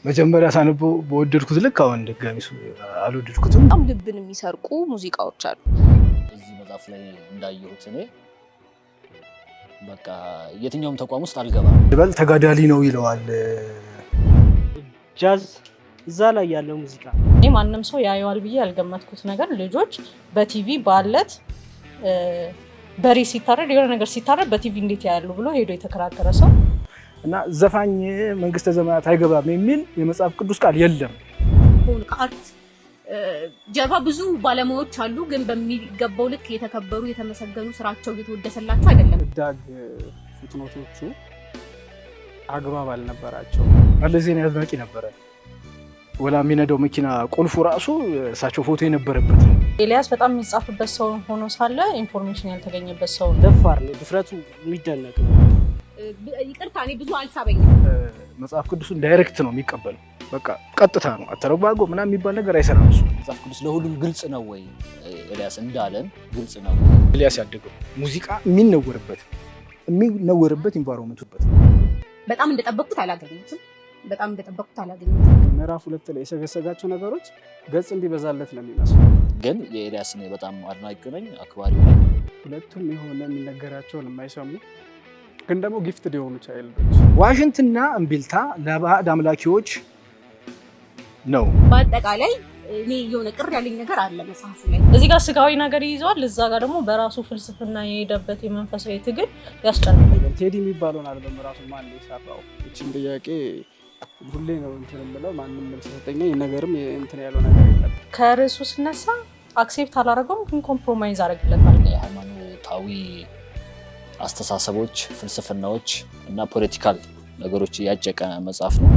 መጀመሪያ ሳነበው በወደድኩት ልክ አሁን ድጋሚ አልወደድኩትም። በጣም ልብን የሚሰርቁ ሙዚቃዎች አሉ። እዚህ መጽሐፍ ላይ እንዳየሁት እኔ በቃ የትኛውም ተቋም ውስጥ አልገባም። በል ተጋዳሊ ነው ይለዋል። ጃዝ እዛ ላይ ያለው ሙዚቃ። እኔ ማንም ሰው ያየዋል ብዬ ያልገመትኩት ነገር ልጆች በቲቪ ባለት በሬ ሲታረድ፣ የሆነ ነገር ሲታረድ በቲቪ እንዴት ያያሉ ብሎ ሄዶ የተከራከረ ሰው። እና ዘፋኝ መንግስተ ሰማያት አይገባም የሚል የመጽሐፍ ቅዱስ ቃል የለም። ከ art ጀርባ ብዙ ባለሙያዎች አሉ፣ ግን በሚገባው ልክ የተከበሩ፣ የተመሰገኑ፣ ስራቸው እየተወደሰላቸው አይደለም። ህዳግ footnote ኦቹ አግባብ አልነበራቸው። መለስ ዜናዊ አድናቂ ነበረ። ወላ የሚነዳው መኪና ቁልፉ ራሱ እሳቸው ፎቶ የነበረበት ነው። ኤልያስ በጣም የሚጻፍበት ሰው ሆኖ ሳለ information ያልተገኘበት ሰው ነው። ደፋር ነው፣ ድፍረቱ የሚደነቅ ነው። ይቅርታ፣ እኔ ብዙ አልሳበኝም። መጽሐፍ ቅዱስን direct ነው የሚቀበለው። በቃ ቀጥታ ነው። አተረጓጎ ምናምን የሚባል ነገር አይሰራም እሱ። መጽሐፍ ቅዱስ ለሁሉም ግልጽ ነው ወይ? ኤልያስ እንዳለን ግልጽ ነው? ኤልያስ ያደገው ሙዚቃ የሚነወርበት environment ኡ በት በጣም እንደጠበቅኩት አላገኘሁትም። በጣም እንደጠበቅኩት አላገኘሁትም። ምዕራፍ 2 ላይ የሰገሰጋቸው ነገሮች ገጽ እንዲበዛለት ነው የሚመስለው። ግን የኤልያስ እኔ በጣም አድናቂ ነኝ፣ አክባሪ ነኝ። ሁለቱም የሆነ የሚነገራቸውን የማይሰሙ ግን ደግሞ gifted የሆኑ child ኦች። ዋሽንትና እምቢልታ ለባዕድ አምላኪዎች ነው። በአጠቃላይ እኔ የሆነ ቅር ያለኝ ነገር አለ መጽሐፉ ላይ። እዚህ ጋር ስጋዊ ነገር ይይዘዋል፣ እዛ ጋር ደግሞ በራሱ ፍልስፍና የሄደበት የመንፈሳዊ ትግል ያስጨንቃል። ቴዲ የሚባለውን አልበም ራሱ ማን ነው የሰራው? እችን ጥያቄ ሁሌ ነው እንትን የምለው፣ ማንም መልስ ሰጠኛ። ይህ ነገርም እንትን ያለው ነገር የለም። ከርዕሱ ስነሳ accept አላደረገውም፣ ግን compromise አደረግለታል። ሃይማኖታዊ አስተሳሰቦች፣ ፍልስፍናዎች እና political ነገሮች ያጨቀ መጽሐፍ ነው።